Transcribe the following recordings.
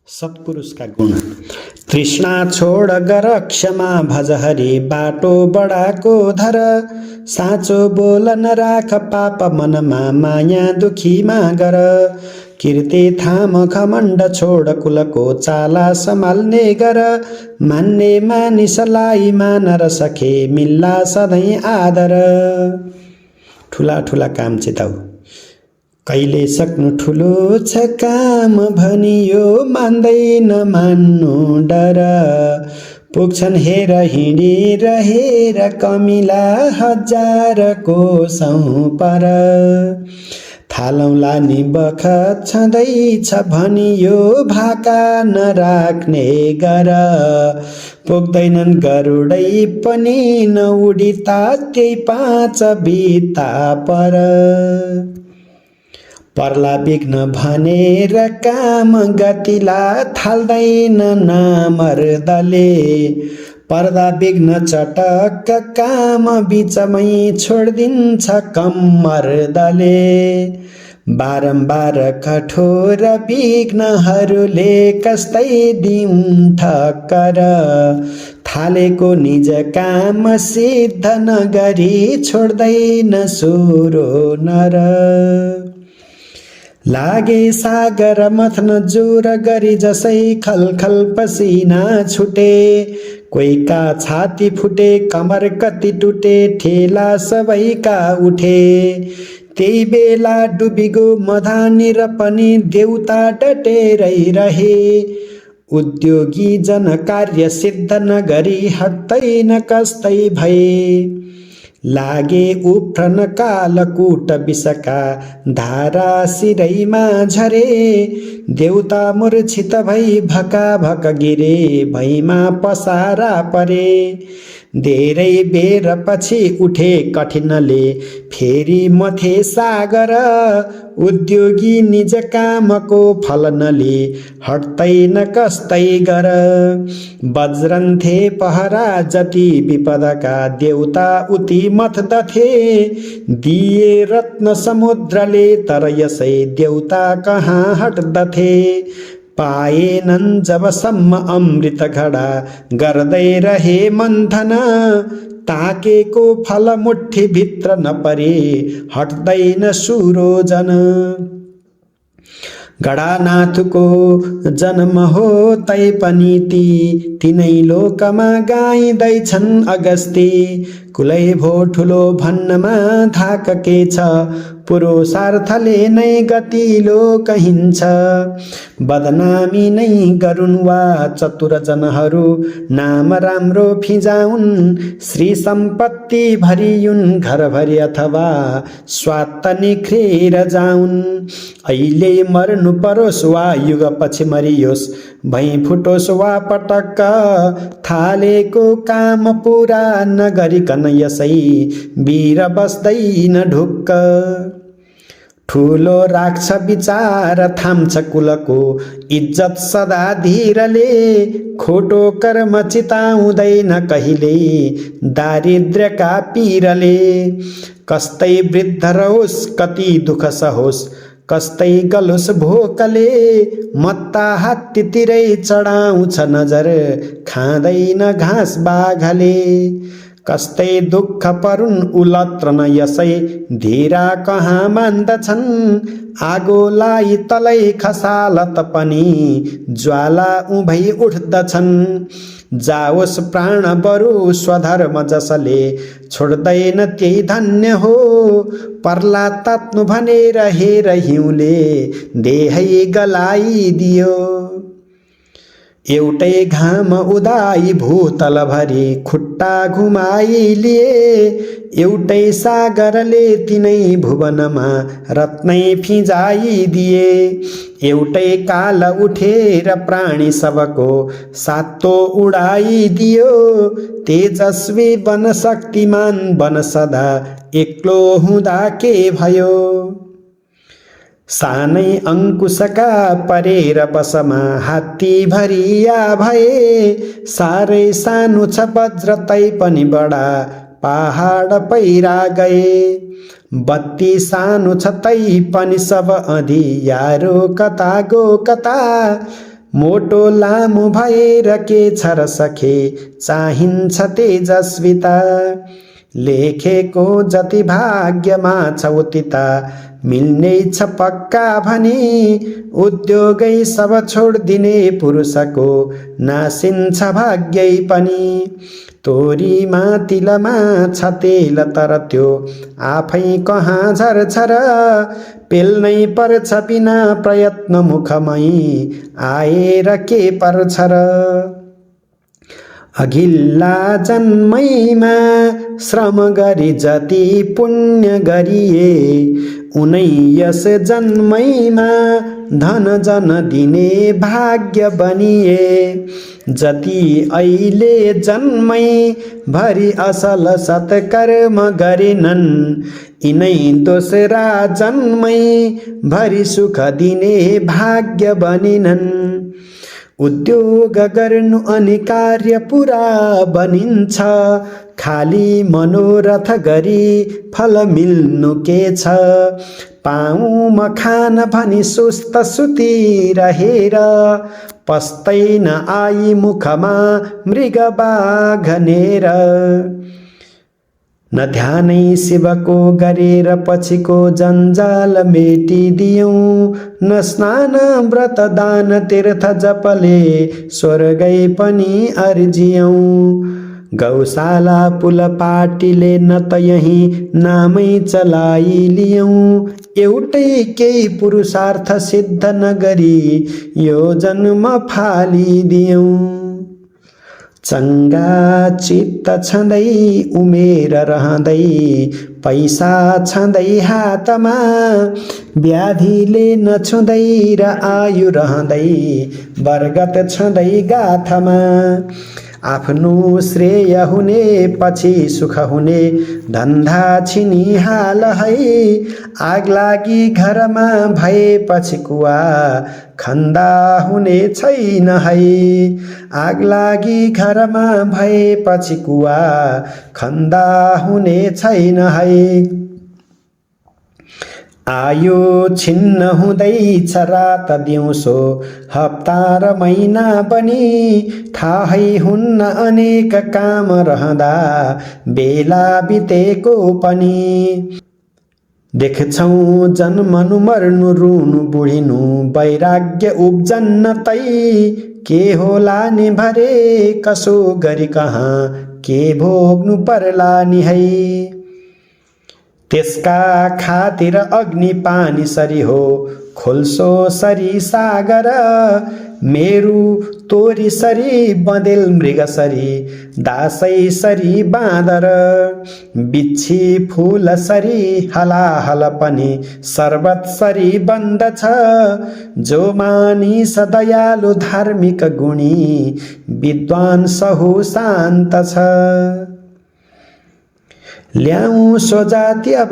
सत्पुरुषका गुण। तृष्णा छोड गर क्षमा भज हरि बाटो बडाको धर। साँचो बोल नराख पाप मनमा माया दुखीमा गर। कीर्ति थाम घमण्ड छोड कुलको चाला सम्हाल्ने गर। मान्ने मानिसलाई मान र सखे मिल्ला सधैँ आदर। ठुला ठुला काम चिताउ कहिले सक्नु ठुलो छ काम भनियो मान्दैन मान्नु डर। पुग्छन् हेर हिँडिरहेर कमिला हजारको सौँ पर। थालौँला नि बखत छँदैछ भनियो भाका नराख्ने गर। पुग्दैनन् गरुडै पनि नउडी त्यही 5 बिता पर। पर्ला विघ्न भनेर काम गतिला थाल्दैन नामर्दले। पर्दा विघ्न चटक्क काम बिचमै छोडिदिन्छ कम्मर्दले। बारम्बार कठोर विघ्नहरूले कस्तै दिउँ ठक्कर। थालेको निज काम सिद्ध नगरी छोड्दैन सुरो नर। लागे सागर मथ्न जोर गरी जसै खलखल पसिना छुटे। कोहीका छाती फुटे कमर कति टुटे ठेला सबैका उठे। त्यही बेला डुबिगो मधानिर पनि देउता डटेरै रहे। उद्योगी जन कार्य सिद्ध नगरी हट्दैन कस्तै भए। लागे उफ्रन कालकूट विषका धारा सिरैमा झरे। देउता मूर्छित भई भका भक गिरे भैमा पसारा परे। धेरै बेर पछि उठे कठिनले फेरि मथे सागर। उद्योगी निज कामको फल नली हट्दैन कस्तै गर। वज्रन्थे पहरा जति विपदका देउता उति मथ्दथे। दिए रत्न समुद्रले तर यसै देउता कहाँ हट्दथे। पाएनन् जबसम्म अमृत घडा गर्दै रहे मन्थन। ताकेको फल मुट्ठी भित्र नपरे हट्दैन सुरोजन। गडानाथको जन्म हो तै पनि तिनै लोकमा गाइँदैछन् अगस्ती। कुलै भो ठुलो भन्नमा धाक के छ पुरुषार्थले नै गतिलो कहिन्छ। बदनामी नै गरून् वा चतुर जनहरू नाम राम्रो फिजाउन्। श्री सम्पत्ति भरियुन् घरभरि अथवा स्वात्त निख्रेर जाउन्। अहिले मर्नु परोस् वा युग पछि मरियोस् भई फुटोस् वा पटक्क। थालेको काम पुरा नगरिकन यसै वीर बस्दैन ढुक्क। ठुलो राख्छ विचार थाम्छ कुलको इज्जत सदा धीरले। खोटो कर्म चिताउँदैन कहिले दारिद्र्यका पीरले। कस्तै वृद्ध रहोस् कति दुःख सहोस् कस्तै गलोस् भोकले। मत्ता हात्तीतिरै चढाउँछ नजर खाँदैन घाँस बाघले। कस्तै दुःख परुन् उलत्र न यसै धीरा कहाँ मान्दछन्। आगोलाई तलै खसालत पनि ज्वाला उभै उठ्दछन्। जाओस् प्राण बरु स्वधर्म जसले छोड्दैन त्यही धन्य हो। पर्ला तात्नु भनेर हेर हिउँले देहै गलाइदियो। एउटै घाम उदाई भूतल भरी खुट्टा घुमाइलिए। एउटै सागरले तिनै भुवनमा रत्नै फिजाइदिए। एउटै काल उठेर प्राणी सबको सातो उडाइदियो। तेजस्वी बन शक्तिमान बन सदा एक्लो हुँदा के भयो। सानै अंकुशका परेर बसमा हात्ती भरिया भए। साह्रै सानो छ वज्र तै पनि बडा पहाड पैरा गए। बत्ती सानो छ तै पनि सब अंधियारो कता गो कता। मोटो लामो भएर के छ र सखे चाहिन्छ तेजस्विता लेखेको जति भाग्यमा छ उति त मिल्ने छ पक्का भनी उद्योगै सब छोडिदिने पुरुषको नासिन्छ भाग्यै पनि तोरीमा तिलमा छ तेल तर त्यो आफै कहाँ झर्छ र पेल्नै पर्छ बिना प्रयत्न मुखमै आएर के पर्छ र अघिल्ला जन्मैमा श्रम गरी जति पुण्य गरिए उनै यस जन्मैमा धन जन दिने भाग्य बनिए जति अहिले जन्मै भरि असल सत्कर्म गरेनन् यिनै दोस्रा जन्मै भरि सुख दिने भाग्य बनिनन् उद्योग गर्नु अनि कार्य पुरा बनिन्छ खाली मनोरथ गरी फल मिल्नु के छ पाऊँ म खान भनी सुस्त सुतिरहेर पस्दैन आई मुखमा मृग बाघनेर न ध्यानै शिवको गरेर पछिको जन्जाल मेटिदियौँ न स्नान व्रत दान तीर्थ जपले स्वर्गै पनि अर्जियौँ गौशाला पुलपाटीले न त यही नामै चलाइलियौँ एउटै केही पुरुषार्थ सिद्ध नगरी यो जन्म फालिदियौँ चङ्गा चित्त छँदै उमेर रहँदै पैसा छँदै हातमा व्याधिले नछुँदै र आयु रहँदै बरगत छँदै गाथमा आफ्नो श्रेय हुने पछि सुख हुने धन्दा छिनिहाल है आग लागि घरमा भएपछि कुवा खन्दा हुने छैन है आग लागि घरमा भएपछि कुवा खन्दा हुने छैन है आयु छिन्न हुँदैछ रात दिउँसो हप्ता र महिना पनि थाहै हुन्न अनेक काम रहँदा बेला बितेको पनि देख्छौँ जन्मनु मर्नु रुनु बुढिनु वैराग्य उब्जन्न तै के होला नि भरे कसो गरी कहाँ के भोग्नु पर्ला नि है त्यसका खातिर अग्नि पानी सरी हो खोल्सो सरी सागर मेरु तोरी सरी बँदेल मृग सरी दासै सरी बाँदर बिच्छी फूल सरी हलाहल पनि सर्वत सरी बन्दछ जो मानिस दयालु धार्मिक गुणी विद्वान सहु शान्त छ ल्याउँ सो जाति अब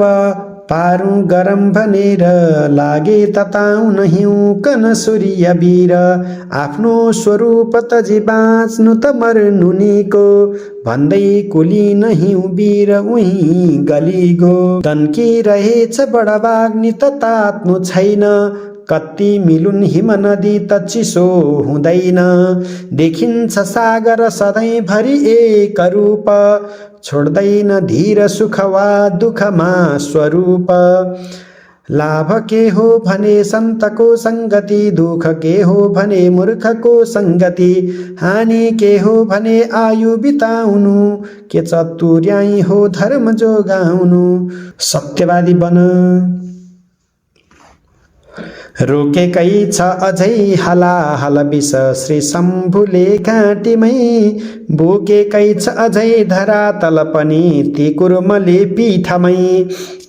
पारुँ गरम भनेर लागे तताउन हिउँकन सूर्य वीर आफ्नो स्वरूप तजी बाँच्नु त मर्नु निको भन्दै कुलिन हिउँ वीर उही गलिगो तन्किरहेछ बडबाग्नि त तात्नु छैन कति मिलुन हिम नदी त चिसो हुँदैन देखिन्छ सागर सधैँभरि एक रूप छोड्दैन धीर सुख वा दुःखमा स्वरूप लाभ के हो भने सन्तको संगति दुःख के हो भने मूर्खको संगति हानि के हो भने आयु बिताउनु के चतुर्याई हो धर्म जोगाउनु सत्यवादी बन रोकेकै छ अझै हलाहल विष श्री शम्भुले घाँटीमै बोकेकै छ अझै धरातल पनि ती कुर्मले पीठमै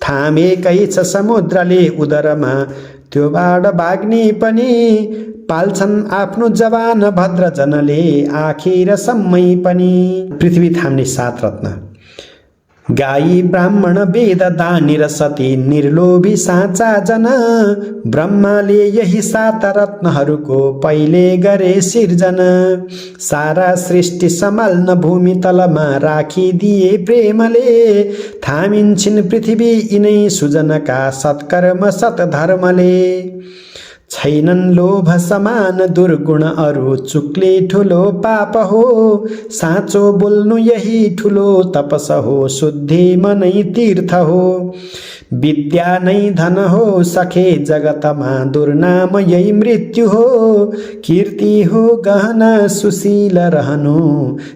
थामेकै छ समुद्रले उदरमा त्यो बाढ बाग्नी पनि पाल्छन् आफ्नो जवान भद्रजनले आखिरसम्मै पनि पृथ्वी थाम्ने 7 रत्न गाई ब्राह्मण वेद दानी र सती निर्लोभी साँचा जन ब्रह्माले यही 7 रत्नहरूको पहिले गरे सिर्जन सारा सृष्टि सम्हाल्न भूमि तलमा राखिदिए प्रेमले थामिन्छन् पृथ्वी यिनै सुजनका सत्कर्म सतधर्मले छैनन् लोभ समान दुर्गुण अरू चुक्ले ठुलो पाप हो। साँचो बोल्नु यही ठुलो तपस हो, शुद्धि मनै तीर्थ हो। विद्या नै धन हो सखे जगतमा, दुर्नाम यही मृत्यु हो। कीर्ति हो गहना सुशील रहनु,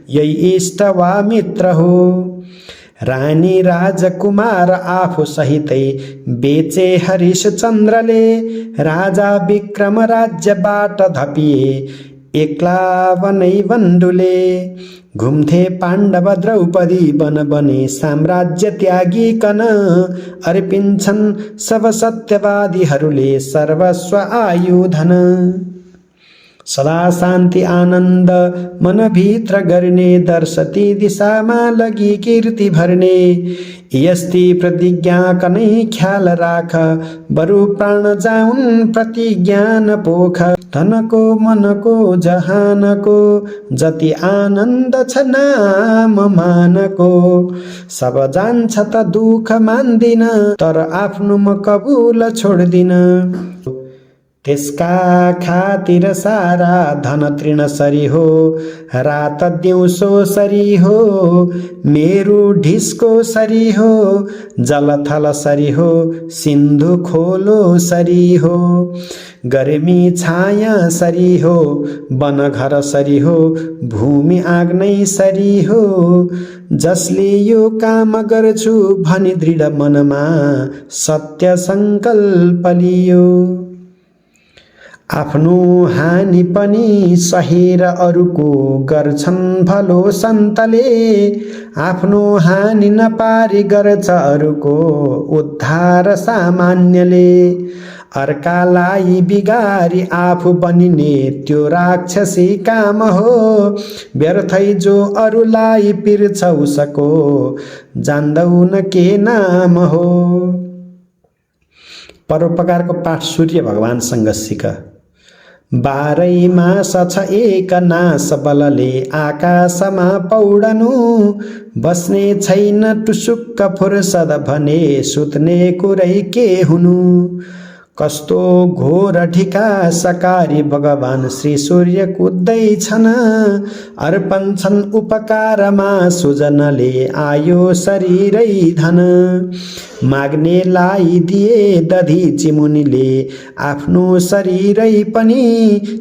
यही इष्ट वा मित्र हो। रानी राजकुमार आफू सहितै बेचे हरिशचन्द्रले, राजा विक्रम राज्यबाट धपिए एक्ला वनै बन्धुले। घुम्थे पाण्डव द्रौपदी वन बने साम्राज्य त्यागिकन, अर्पिन्छन् सब सत्यवादीहरूले सर्वस्व आयुधन। सदा शान्ति आनन्द मनभित्र गर्ने, दर्शती दिशामा लगी कीर्ति भर्ने। यस्ती प्रतिज्ञा कनै ख्याल राख, बरु प्राण जाउन् प्रतिज्ञान पोख। धनको मनको जहानको, जति आनन्द छ नाम मानको। सब जान्छ त दुःख मान्दिन, तर आफ्नो म कबुल छोड्दिन। त्यसका खातिर सारा धन तृण सरी हो, रात दिउँसो सरी हो। मेरु ढिस्को सरी हो, जलथल सरी हो, सिन्धु खोलो सरी हो। गर्मी छाया सरी हो, वन घर सरी हो, भूमि आग नै सरी हो। जसले यो काम गर्छु भनी दृढ मनमा, सत्य संकल्प लियो। आफ्नो हानि पनि सहेर अरूको गर्छन् भलो सन्तले, आफ्नो हानि नपारी गर्छ अरूको उद्धार सामान्यले। अर्कालाई बिगारी आफू बनिने त्यो राक्षसी काम हो, व्यर्थै जो अरूलाई पिर्छ उसको जान्दैनौ के नाम हो। परोपकारको पाठ सूर्य भगवानसँग सिक। 12 मास छ एक नास बलले, आकाशमा पौडनु। बस्ने छैन टुसुक्क फुर्सद भने, सुत्ने कुरै के हुनु। कस्तो घोर ढिका सकारी भगवान श्री सूर्य कुद्दैछन्, अर्पण छन् उपकारमा सुजनले आयो शरीरै धन। माग्नेलाई दिए दधिची मुनिले आफ्नो शरीरै पनि,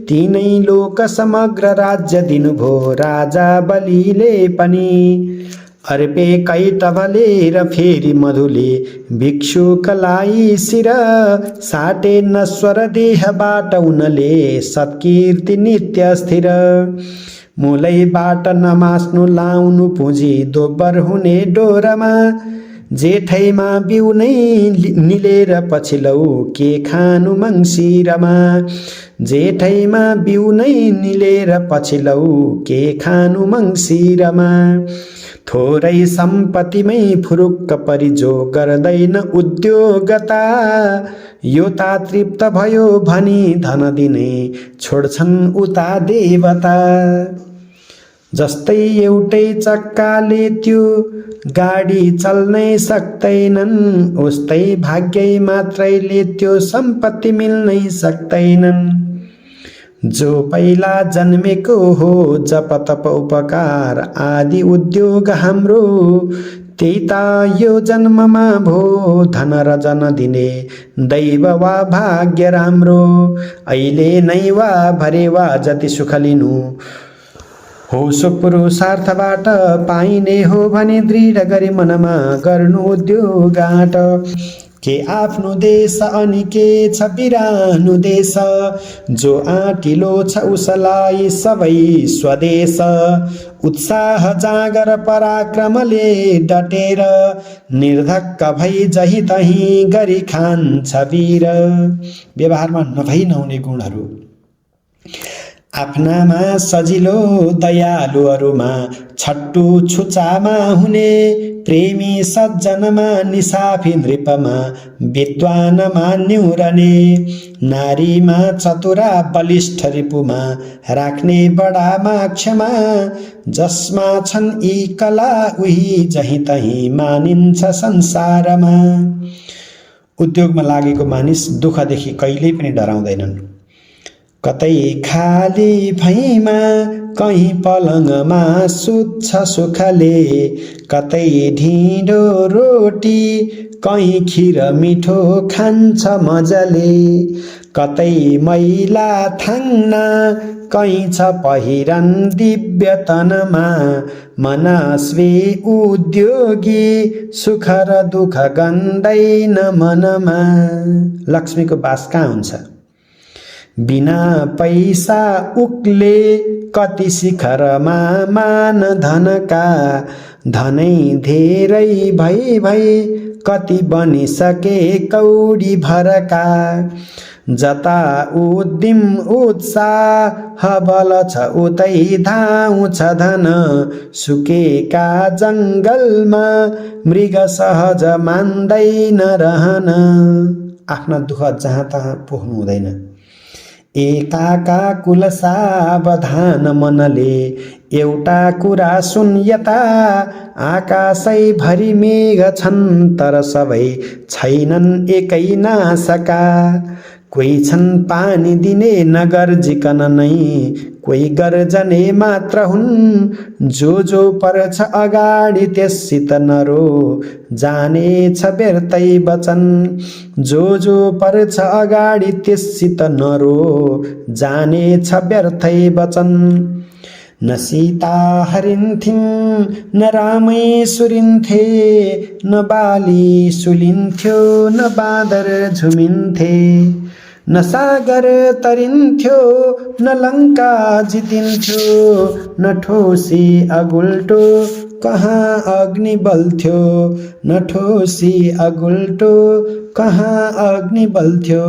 तीनै लोक समग्र राज्य दिनुभो राजा बलिले पनि। अर्पे कैटभले र फेरि मधुले भिक्षुकलाई शिर, साटे नश्वर देहबाट उनले सत्कीर्ति नित्य स्थिर। मूलैबाट नमास्नु लाउनु पुँजी दोब्बर हुने डोरमा, जेठैमा बिउ नै निलेर पछिल्लो के खानु मङ्सिरमा। जेठैमा बिउ नै निलेर पछिल्लो के खानु मङ्सिरमा। थोरै सम्पत्तिमै फुरुक्क परि जो गर्दैन उद्योगता, योता तृप्त भयो भनी धन दिने छोड्छन् उता देवता। जस्तै एउटै चक्काले त्यो गाडी चल्नै सक्दैनन्, उस्तै भाग्य मात्रैले त्यो सम्पत्ति मिल्नै सक्दैनन्। जो पहिला जन्मेको हो जप तप उपकार आदि उद्योग हाम्रो, त्यही त यो जन्ममा भो धन र जन दिने दैव वा भाग्य राम्रो। अहिले नै वा भरे वा जति सुख लिनु हो, सो पुरुषार्थबाट पाइने हो भने दृढ गरी मनमा गर्नु उद्योग आँट। के आफ्नो देश अनि के छ बिरानो देश, जो आँटिलो छ उसलाई सबै स्वदेश। उत्साह जागर पराक्रमले डटेर, निर्धक्क भई जही तही गरी खान्छ वीर। व्यवहारमा नभई नहुने गुणहरू, आफ्नामा सजिलो दयालुहरूमा छट्टु छुचामा हुने। प्रेमी सज्जनमा निसाफी नृपमा विद्वानमा न्यूरने। नारीमा चतुरा बलिष्ठ रिपुमा राख्ने बडामा क्षमा। जसमा छन् यी कला उही जही तही मानिन्छ संसारमा। उद्योगमा लागेको मानिस दुःखदेखि कहिल्यै पनि डराउँदैनन्। कतै खाली भैमा कहीँ पलङमा सुत्छ सुखले, कतै ढिँडो रोटी कहीँ खिर मिठो खान्छ मजाले, कतै मैला थाङ्ना कहीँ छ पहिरन दिव्य तनमा, मनस्वी उद्योगी सुख र दुःख गन्दैन मनमा। लक्ष्मीको बास कहाँ हुन्छ? बिना पैसा उक्ले कति शिखरमा मान धनका, धनै धेरै भई कति बनिसके कौडी भरका, जता उद्दिम उत्साह बल छ उतै धाउँछ धन, सुकेका जङ्गलमा मृग सहज मान्दैन रहन। आफ्ना दुःख जहाँ तहाँ पोख्नु हुँदैन। एकाका कुल सावधान मनले एउटा कुरा सुन यता, आकाशै भरि मेघ छन् तर सबै छैनन् एकै नासका, कोही छन् पानी दिने नगर्जिकन नै, कोही गर्जने मात्र हुन्, जो पर्छ अगाडि त्यससित नरो जानेछ व्यर्थै वचन, जो पर्छ अगाडि त्यससित नरो जानेछ व्यर्थै वचन। न सीता हरिन्थिन् न रामै सुरिन्थे, न बाली सुलिन्थ्यो न बाँदर झुमिन्थे, न सागर तरिन्थ्यो न लङ्का जितिन्थ्यो, न ठोसी अगुल्टो कहाँ अग्नि बल्थ्यो, न ठोसी अगुल्टो कहाँ अग्नि बल्थ्यो।